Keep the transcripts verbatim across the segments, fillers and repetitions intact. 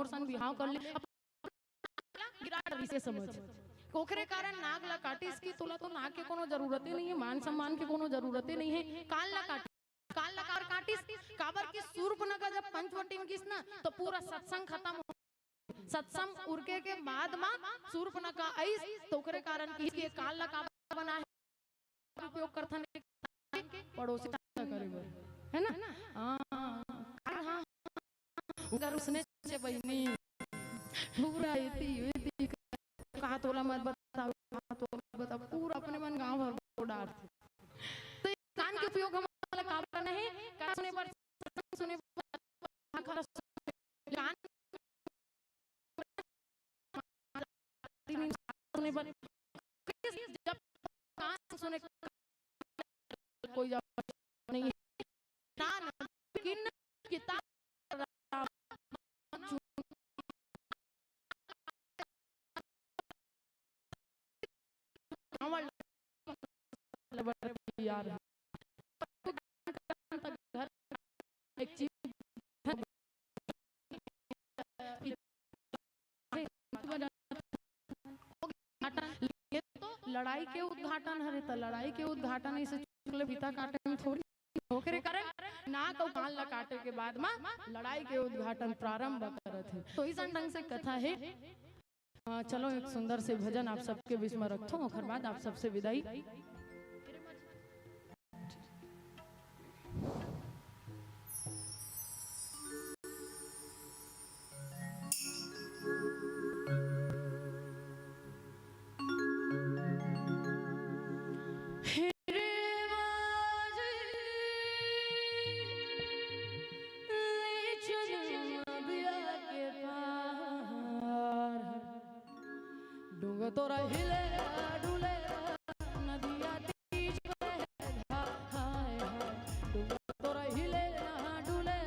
मोर संग बिहाव कर ले, अपन गिरा डरिस हे समझ। ओखरे कारण नाग ला काटिस कि तोला तो नाग के कोनो जरूरते नहीं है, मान सम्मान के कोनो जरूरते नहीं है, कान ला काटिस। कान ला काबर काटिस? काबर कि सूर्पनखा जब पंचवटी में गिस ना, तो पूरा सत्संग खत्म हो, सत्संग उरके के बाद मा सूर्पनखा आइस, तो ओकरे कारण कि ये कान ला काबर बनाए हे, उपयोग करथन के पड़ोसी ला करे बर, है ना? हाँ, हाँ, हाँ। अगर उसने से बहिनी पूरा एती, एती कहा तोला मत बताओ, कहा तोला मत बताओ, पूरा अपने मन गाँव भर को डारथे। तो ये कान के उपयोग हमला काबर करना है? कान सुने बर, सुने बर, कान सुने बर, जब कान सुने कोई जरूरत नहीं है। ना, ना, किन किताब यार, एक चीज, ये तो लड़ाई के उद्घाटन हरे, त लड़ाई के उद्घाटन ऐसे चुटकुले फीता काटे में थोड़ी। ओकरे कारण नाक अउ कान ला काटे के बाद मा लड़ाई के उद्घाटन प्रारंभ करत हे। तो इसन ढंग से कथा है। अ, चलो, एक सुंदर से भजन आप सबके बीच में रखथों, ओकर बाद आप सबसे विदाई। डूंगा तोरा हिले डुले, नदिया तीज बहे धार। हाय, हाय। डूंगा तोरा हिले डुले,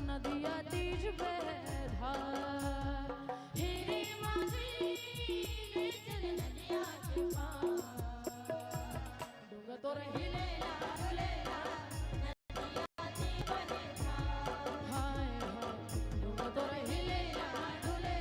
नदिया तीज बहे धार। हे रे माझी, ले चल नदिया के पार। डूंगा तोरा हिले डुले, नदिया तीज बहे धार। हाय, हाय। डूंगा तोरा हिले डुले,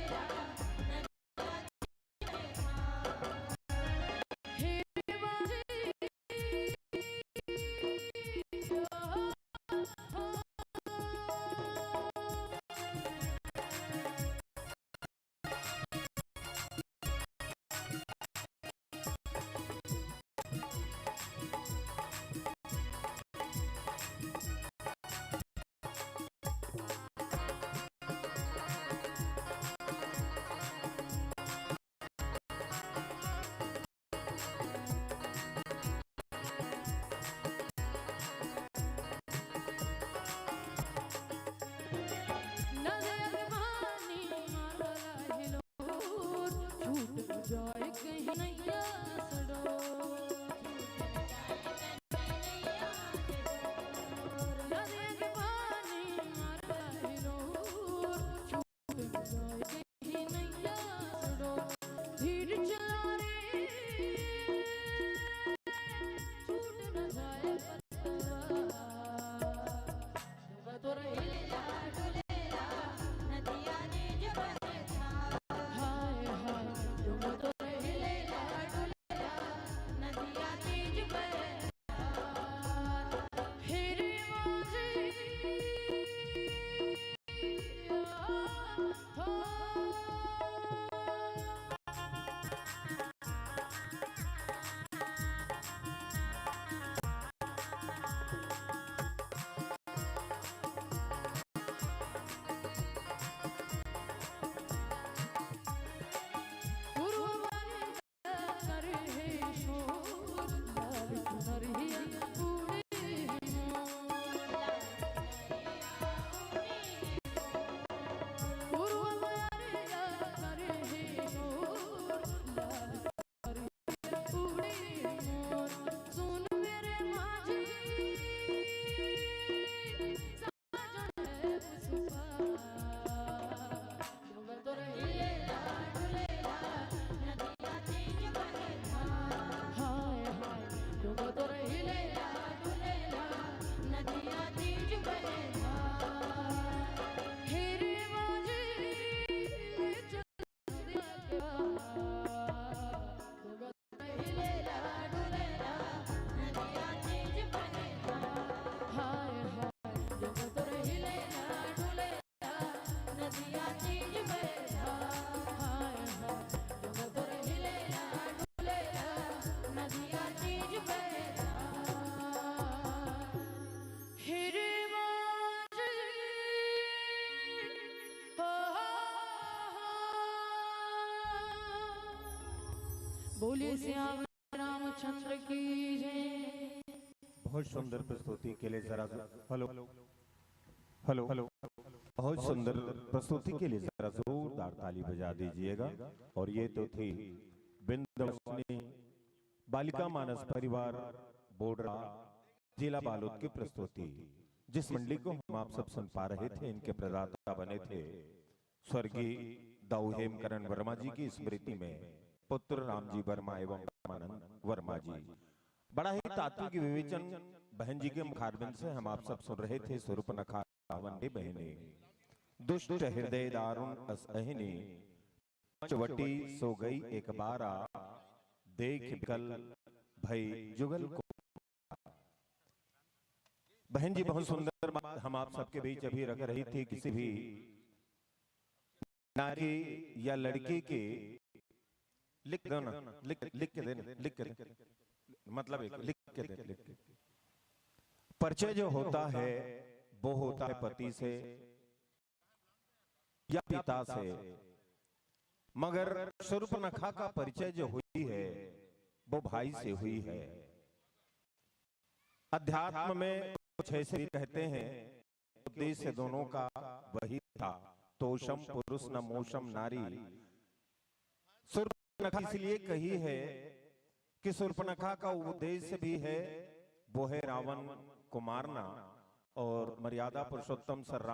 बोलिए सियावर रामचंद्र की जय। बहुत सुंदर प्रस्तुति के लिए जरा हेलो हेलो हेलो बहुत सुंदर प्रस्तुति के लिए जरा जोरदार ताली बजा दीजिएगा। और ये तो थी बिंदवासिनी बालिका मानस परिवार बोडरा जिला बालोद की प्रस्तुति, जिस मंडली को हम आप सब सुन पा रहे थे, इनके प्रदाता बने थे स्वर्गीय दाऊ हेमकरण वर्मा जी की स्मृति में पुत्र रामजी वर्मा एवं रामानंद वर्मा जी। बड़ा ही तात्विक विवेचन बहन जी के मुखारबिंद से हम आप सब सुन रहे थे। सूर्पनखा रावण रे बहने, दुष्ट हृदय दारुण अस अहिनी, पंचवटी सो गई एक बारा, देख बिकल भई जुगल को। बहन जी, बहुत सुंदर बात हम आप सबके बीच अभी रख रही थी। किसी भी नारी या लड़की की लिख दो ना, लिख लिख के दे, लिख के दे, मतलब एक लिख के दे, लिख के। परिचय जो होता है वो होता है पति से या पिता से, मगर शूर्पनखा का परिचय जो हुई है वो भाई से हुई है। अध्यात्म में कुछ ऐसे भी कहते हैं, उद्देश्य दोनों का वही था, तोषम पुरुष न मोषम नारी। शूर्पनखा इसलिए कही है कि शूर्पनखा का उद्देश्य भी है, वो है रावण को मारना, और मर्यादा पुरुषोत्तम श्री राम